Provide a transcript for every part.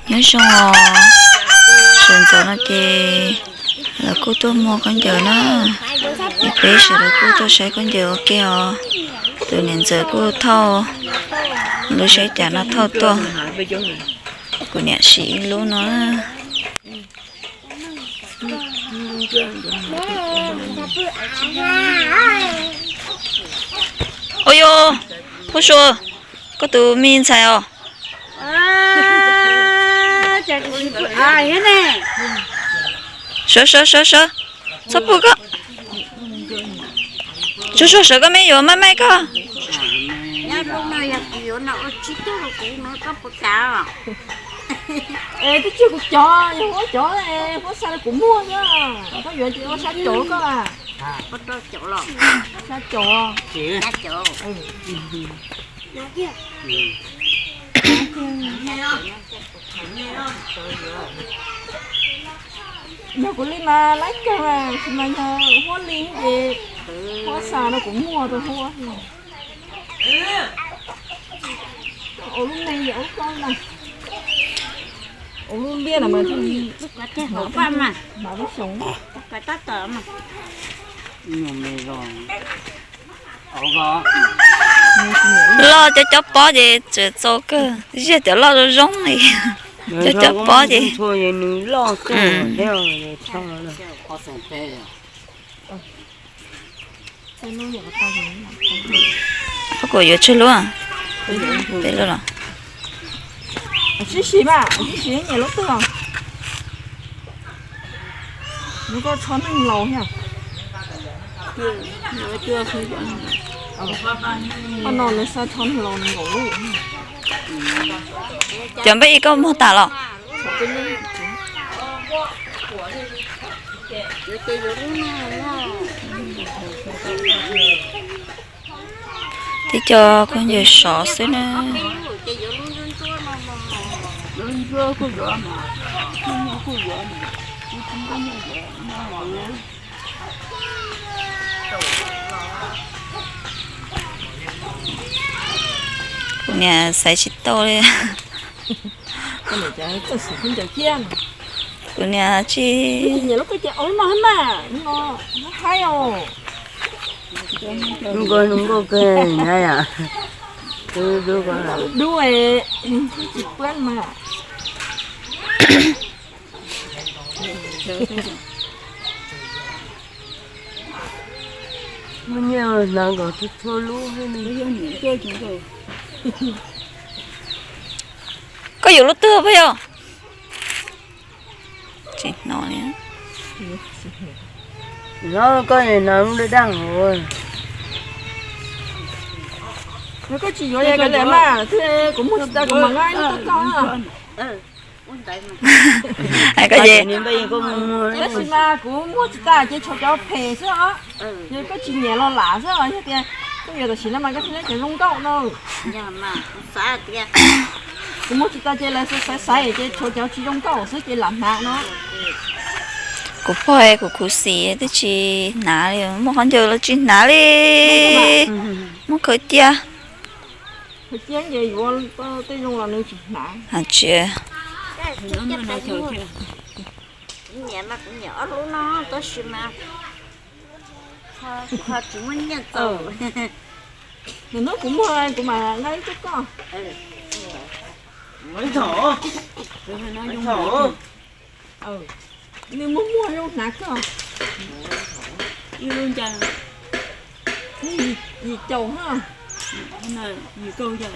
Nyob zoo os, sawv ntxov no ces lawv kuj tuaj muag khaub ncaws na, es peb sawv daws kuj tuaj saib khaub ncaws ua ke os. Tus niam ntxawm kuj thauj lub siab cas no thauj tuaj, kuv niam siv ib lub no. Ua yus, Phuj Sua, koj tus me ntxhais os. Sawv sawv sawv sawv, txhob pub koj. Sawv sawv sawv, koj me yuav maij maij koj. Twb tsis kuv cov, yog huab cov, huab xa kuv muag xwb, koj yuav ces ua xa cov koj a. Xa cov. Yog kuv li mas laib kawg, tsis mas yog huab li ces huab xa no kuv muag rau huab. Ua lub me, ua lub liab no mas, hmav lub xyoo. Loj cov cov pob ces tseem txaus kawg, ziag cov loj zoo zoo li. Cov cov pob ces. Koj kuv yuav tsawg lub? Peb lub los? Sib sim mas, sib sim nyiam lub twg os? Nws koj tsho neeg laus thiab. Qhov no nws xa tsho neeg laus nkaus lub. Cov npaj ib koj muag tas los? Tib co khaub ncaws sov xwb na. Kuv niam xaiv tsis tau li. Kuv niam tsis. Nws nkauj, nws nkauj kawg na yom. Dub, tsis pab mas. Muaj nyiaj hnav nkaus txhua txhua lub. Koj yuav lub twg pab yog? Tsis hnov li. Los koj hnav lub daj daj hauv. Koj tsis yuav kav liam mas, kuv muag tsis tas kuv mam nqa ib lub tuaj koj. Koj ces, tab sis mas kuv muag tsis tas ces tshuav cov phem xwb os. Yog koj tsis nyiam los lam xwb os, yog tias koj yuav tam sim no mas koj thiaj li cov zoo nkauj no. Kuv muag tsis tas ces lawv xaiv xaiv ces tshuav cov tsis zoo nkauj xwb ces lam hnav no. Kuv pog kuv khuv xim twb tsis hnav li, muaj qhov ncauj los tsis hnav li, muab khaws cia. Khaws cia ces yuav tej zoo los nws tsis hnav. Tsis, kuv nyiam mas kuv nyiam ob lub no tab sis mas ho tsis muaj nyiaj txaus. Nws hnub kuv muag kuv mam nqa ib tug koj. Nws muag muag zoo hnav koj. Ib lub ncaj, yim caum na. Yim kaug yam,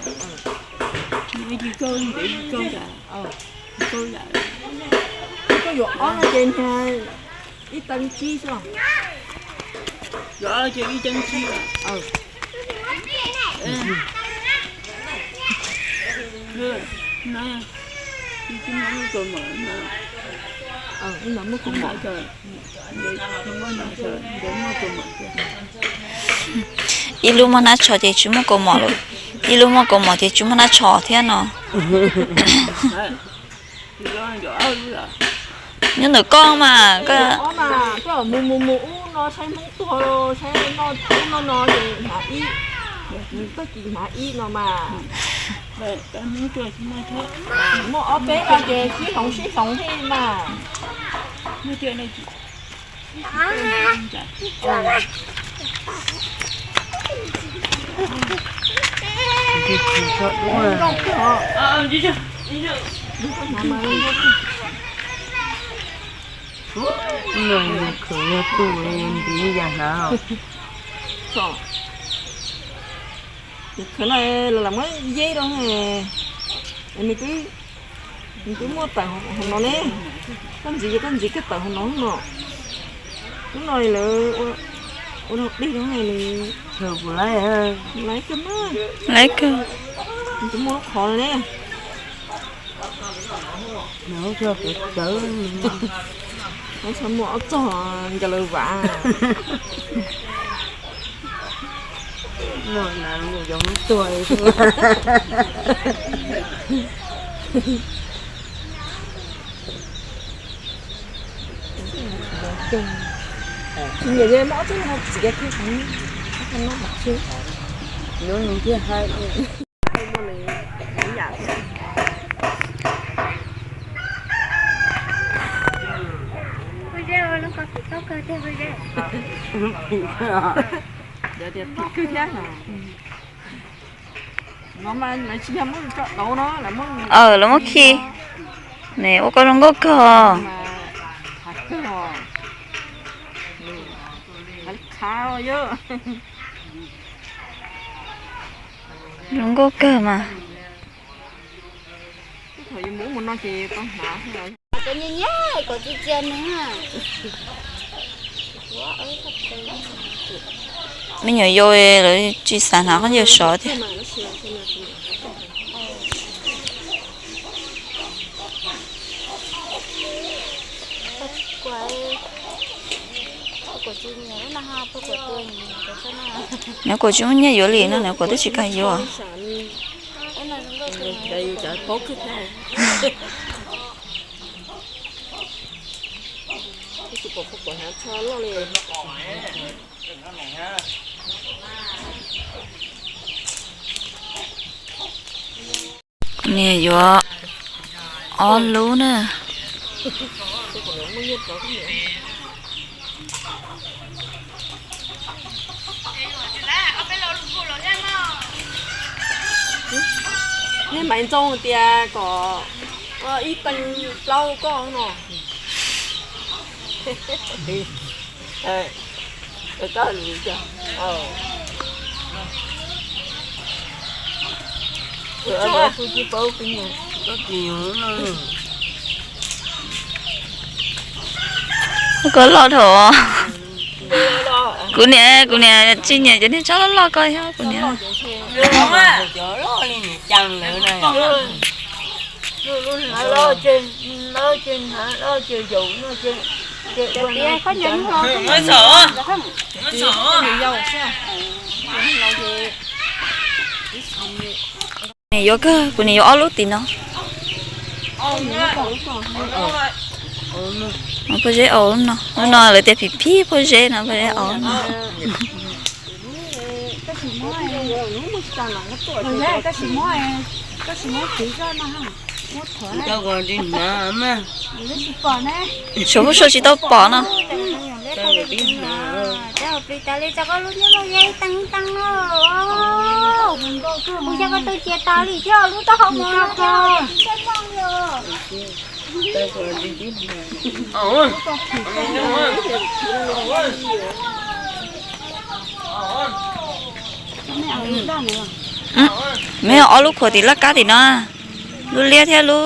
yim kaug ntev yim kaug yam, yim kaug yam. Koj yuav ob no ces niag ib teev tsib xwb. Yuav ob ces ib teev tsib. Ib lub muaj hnab tsho ces tsis muaj kaus mom lawm, ib lub muaj kaus mom ces tsis muaj hnab tsho thiab no. Nyob ntawm koj mas koj mus mus mus ub no saib Hmoob tuag, saib noj ub noj no ces hnav ib, koj tsis hnav ib no mas. Muaj ob peb no ces sib hloov sib hloov thiab mas. Khwv yog tus ntiv yam hnav. Khwv no los lam muab yeb rau, nws twb muaj tawm hauv no ne. Koj ntxiv, koj ntxiv koj tawm hauv no no. Lub no lawv ua dog dig rau nws. Laib kawg, laib kawg. Nws twb muaj lub qhov no ne. Muaj ob txog nco lawv vam. Tsis nyiam muab ob txog no txiv kiag no, thiaj hais. Aw, lawv muab khi. Ne ua koj zoo nkauj kawg. Zoo nkauj kawg mas. Me nyuam yaus lawv tsis xav hnav khaub ncaws sov tiag. Nws kuj tsis muaj nyiaj yuav li no, nws kuj twb tsis kam yuav. Kuv niam yuav ob lub na. Nej Maiv Ntxoo tias kom ib teev plaub koj no. Koj loj dhau. Kuv niam, kuv niam tsis nyiam cov niag tsob loj loj ko thiab kuv niam. Niam yuav kawg, kuv niam yuav ob lub tim no. Pob zeb aus lub no, lub no lawv tias phim phim pob zeb no, pob zeb aus lub no. Suav Phuj Sua tsis tau pom no. Mej ob lub khuam tim laj kab tim no, lub liab thiab lub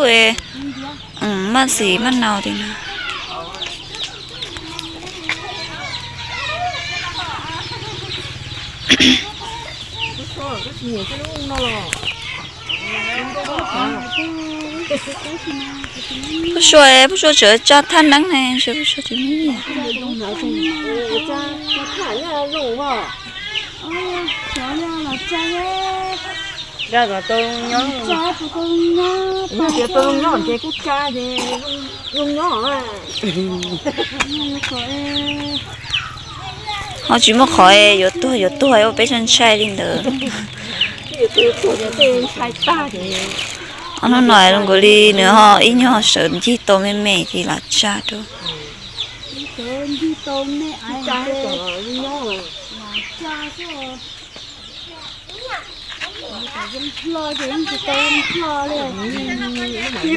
maj xim maj nau tim no. Pub Sua, Pub Sua tseem tso thaj neeb ne, Pub Sua tsis muaj nyiaj. Ho tsis muaj qhov yuav tuag yuav tuag ua peb ntshai ntshai li ntawd. Ob hnub no zoo nkaus li nws ho ib nyuag sawv ncig tau me me ces lam tsa rau.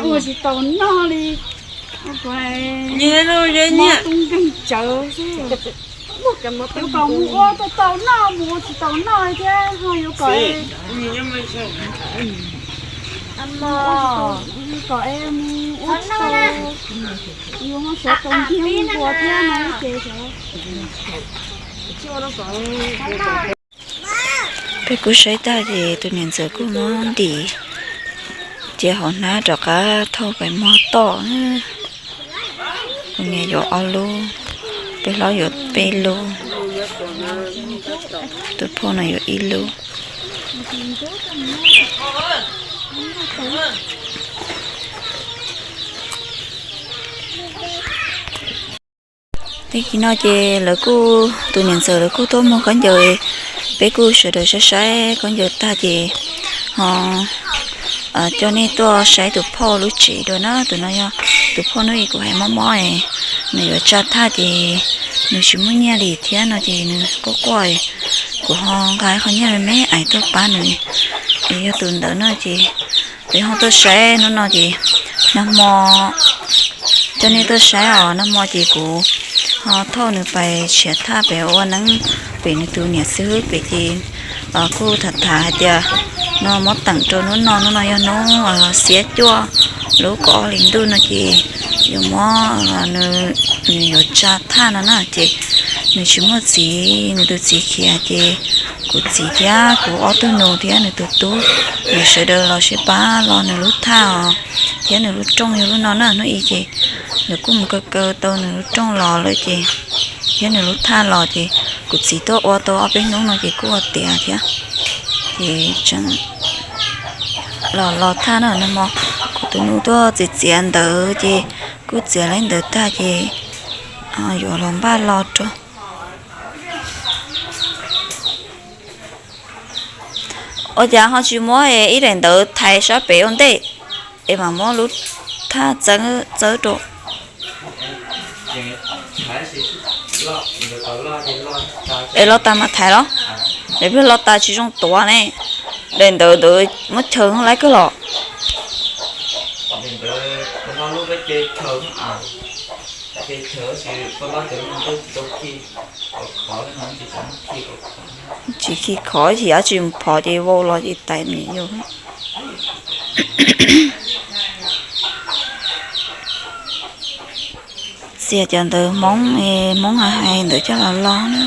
Ua tsis tau noj li, mob tub nkeeg tsawv xwb. Yuav kom mus ua tau tau noj, mus ua tsis tau noj thiab ho yuav kom, kom mus ua tsis tau, yuav muab sawv tau ntiag ua thiab no ces peb kuj saib tag ces tus niam ntxawm kuj muab ntim cia hauv hnab rov qab thauj pais muag toj. Tus niam yuav ob lub, peb hlob yuav peb lub, tus phauj no yuav ib lub. Tag kis no ces lawv kuj, tus niam ntxawm lawv kuj tuaj muag khaub ncaws, peb kuj sawv daws saib saib khaub ncaws tag ces ho coj nej tuaj saib tus phauj lub tsev dua na. Tus no yog tus phauj hnub ib kuv hais mob mob, nws yuav tsa thaj ces nws tsis muaj nyiaj li thiab no ces nws quaj quaj, kuv ho nqa qhov nyiaj me me ais tuaj pab nws. Es yog tus ntawd no ces peb ho tuaj saib hnub no ces nag hmo coj nej tuaj saib os, nag hmo ces kuv ho thauj nws pais tshiav thaj pem ua neeb pem nws tus niam xib hwb pem ces kuj tham tham hais tias no muab teem rau hnub no, hnub no yog hnub xiab cuaj lub kaum ob hlis ntuj no ces yuav muab, nws yuav tsa thaj no na ces nws tsis muaj txiv, nws tus txiv khiav ces kuv txiv thiab kuv ob tug nus thiab nws tus tub, nws sawv daws los sib pab los nws lub thaj os, thiab nws lub rooj yog lub no na. Hnub ib ces lawv kuj mus kaw kaw tau nws lub rooj los lawm ces, thiab nws lub thaj los ces kuv txiv tuaj ua tau ob peb hnub no ces kuj ua tiav thiab. Ces los los thaj na, nag hmo kuv tus nus tuaj txiav txiav ntawv ces kuj txiav lawv ntawv tag ces yuav los npaj los rau. Ua cas ho tsis muab ib daim ntawv thaiv sab pem ua ntej es mam muab lub thaj txawb rau? Es los tas mas thaiv los? Es peb los tas tsis zoo tuav ne. Daim ntawv ntawd muab chaw lab kawg los. Tsis khi khov, tsis dab tsi phov ces vau los ces tais me yus. Txiav cov ntawv Hmoob, Hmoob hais hais ntawv coj los los na.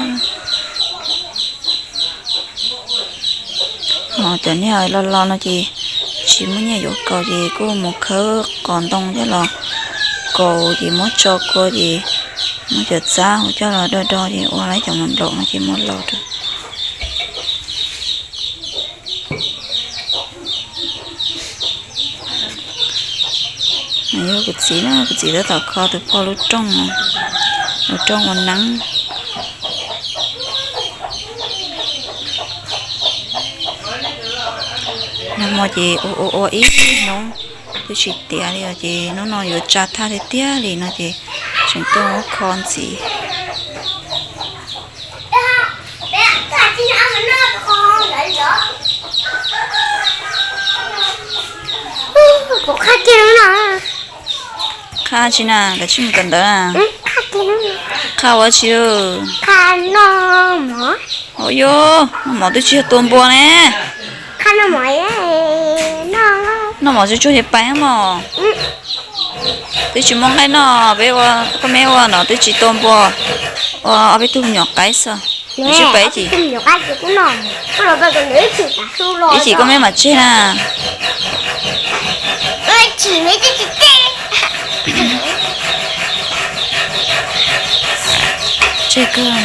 Ho cov niag los los no ces tsis muaj nyiaj yuav kaus ces kuj mus khawb qos ntoo coj los kaus ces muab tso kua ces muab cov txab hauv coj los do do ces ua lawv cov mos nplaum no ces muab los rau. Yog kuv txiv na, kuv txiv tab tom kho tus phauj lub rooj, lub rooj ua neeb. Nag hmo ces ua ua ua ib hnub twb tsis tiav li os, ces hnub no yuav tsa thaj tiag tiag li no ces tseem tuaj muab kho ntxiv. Qha tsi na, kav tsij mus kawm ntawv na. Qha ua tsi? Ua yog noj mov twb tsis yog tua npua ne. Noj mov tsuag tsuag ces pais mog. Twb tsis muaj nqaij noj, peb ua, koj me ua no twb tsis tua npua, ua ob peb tug me nyuam qaib xwb. Tsis pais tsis? Ib chim koj me mam tseg na. Tseg kawg.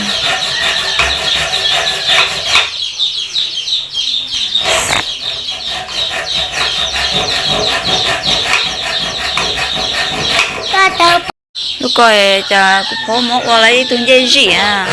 Lub ko cas kuv phob muab ua lawm ib tug ncej zim a.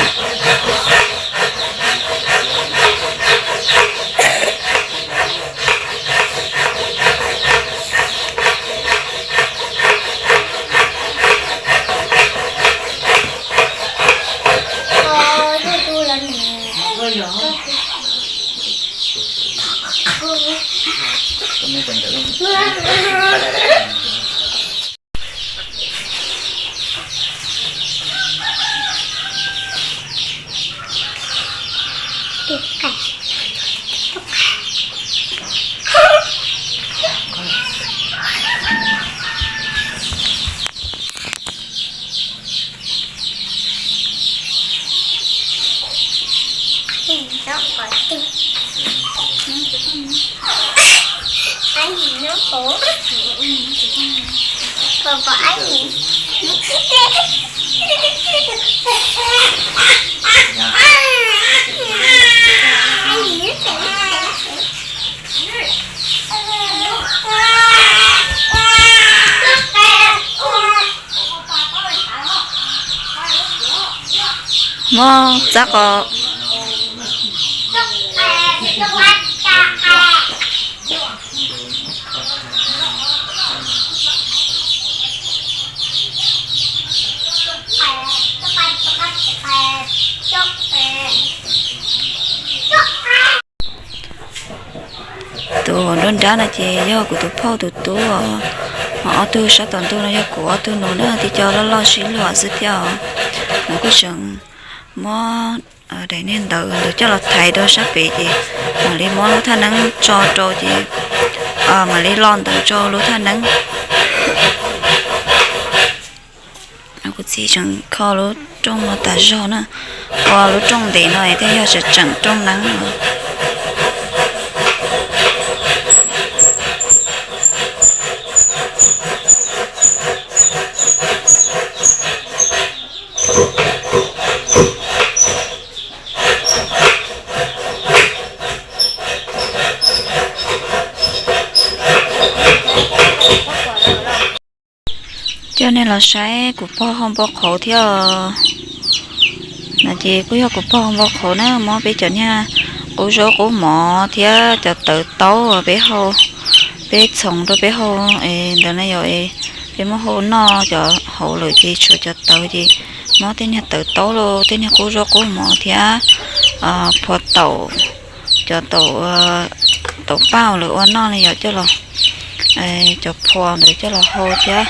Muab txab qos. Tus nruab nrab no ces yog kuv tus phauj tus tub, ho ob tug sab tom ntug no yog kuv ob tug nus na, tib co loj loj sib luag xwb thiab os. Kuj tseem muab daim niag ntawv ntawd coj los thaiv rau sab pem ces mam li muab lub thaj neeb tso rau ces mam li lo ntawv rau lub thaj neeb. Kuv txiv tseem kho lub rooj no tas zog na, ua lub rooj ntev no thiaj yog tseem tseem rooj neeb no. Coj nej los saib kuv pog hau npua qhauv thiab. No ces kuj yog kuv pog hau npua qhauv na, muab peb cov niag qub zaub qub mov thiab cov tawv taub peb hau, peb txhoov rau peb hau ntawd na yom, peb muab hau noj cov hauv lawm ces tshuav cov tawv ces muab tej niag tawv taub los tej niag qub zaub qub mov thiab phua taum, cov taum, taum paj lawv ua noj na yom coj los, cov phua ntawd coj los hau thiab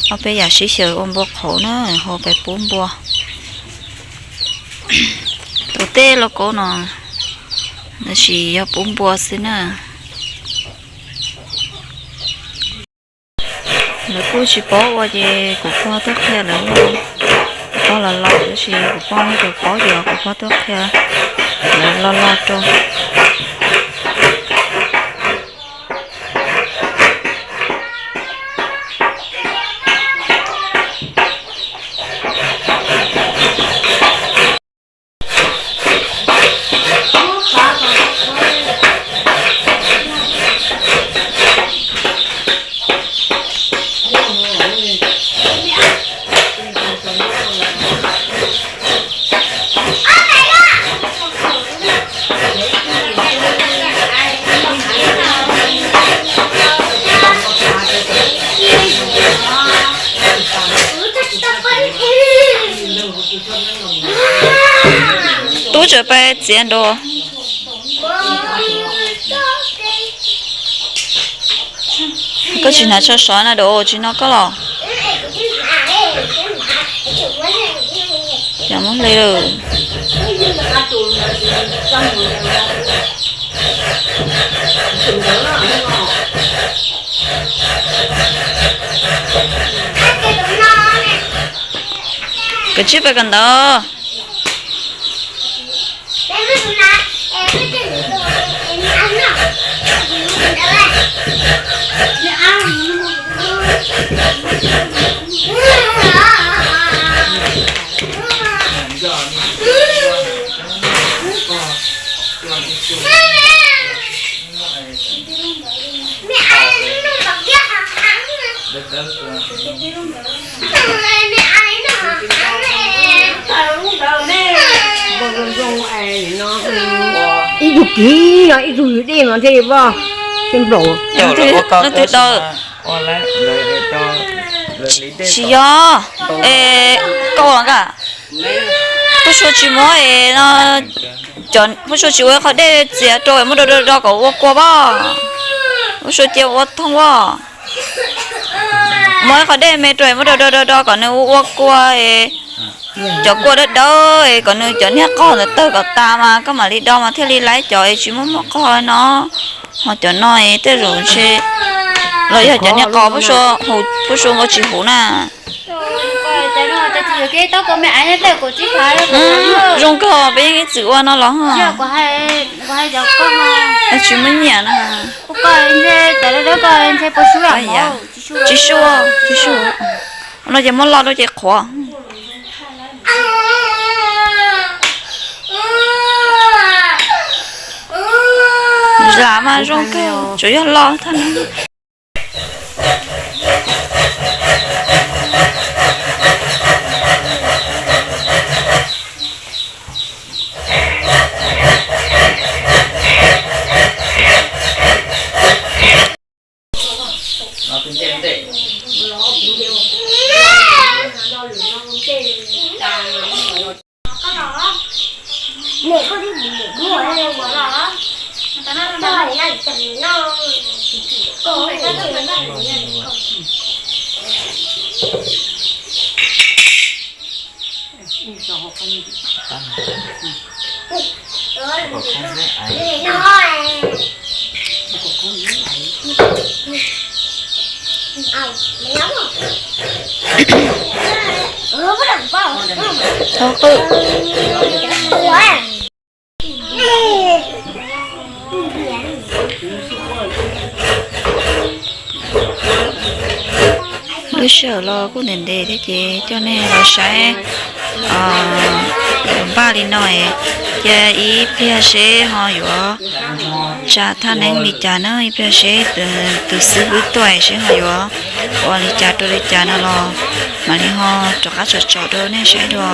ob peb yam sib xyaw ua npua qhauv na, hau peb pub npua. Tus tej lauj kaub no tab sis yog pub npua xwb na. Lawv kuj tsis paub ua ces kuv pog tuaj qhia lawv, kuv pog los laus tab sis kuv pog muaj cov paub ces kuv pog tuaj qhia lawv lo lo rau. Tub tseem pais txiav nrad. Koj tsis hnav tsho sov na, dab tsi no koj los? Cov muab hle lawm. Kav tsij pais kawm ntawv. Ib tug kiv no ib tug yws dej mas thiaj li vaj, thiaj nplaum. Leej twg daws? Tsis yog, es koj ua nka. Pub Sua tsis muab es no, Pub Sua tsis ua ib qho dej txiav rau es muab do do do kom ua kua pob. Pub Sua cia ua thooj pob. Muab ib qho dej me rau es muab do do do do kom nws ua ua kua es cov kua dawb dawb es kom nws cov niag qos ntawd tawg kom tas mas koj mam li do mas thiaj li laib cov es tsis muaj muaj qos no. Ho cov no es tej zaum ntshe los yog cov niag qos Pub Sua nkaus tsis huv na. Zoo kawg peb yeej ib txwm ua no los. Tsis muaj nyiam na. Koj ntshe tas dab ko ntshe puas sub los? Tsis sub, tsis sub. No ces muab lo rau ces qhuav. Zam mas zoo kawg, tsuas yog lo thaj neeb. Txhob qwj. Lub sij hawm los kuj ntev ntev thiab ces coj nej los saib npaj li no, cia ib pliag seb ho yuav tsa thaj neeb li cas na, ib pliag seb tus xib hwb tuaj seb ho yuav ua li cas rau li cas no los mam li ho rov qab tsom tsom rau nej saib dua.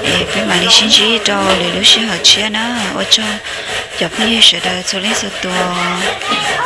Es peb mam li sib ntsib rau lwm lub sij hawm tshiab na. Ua tsaug cov phooj ywg sawv daws txhua leej txhua tus.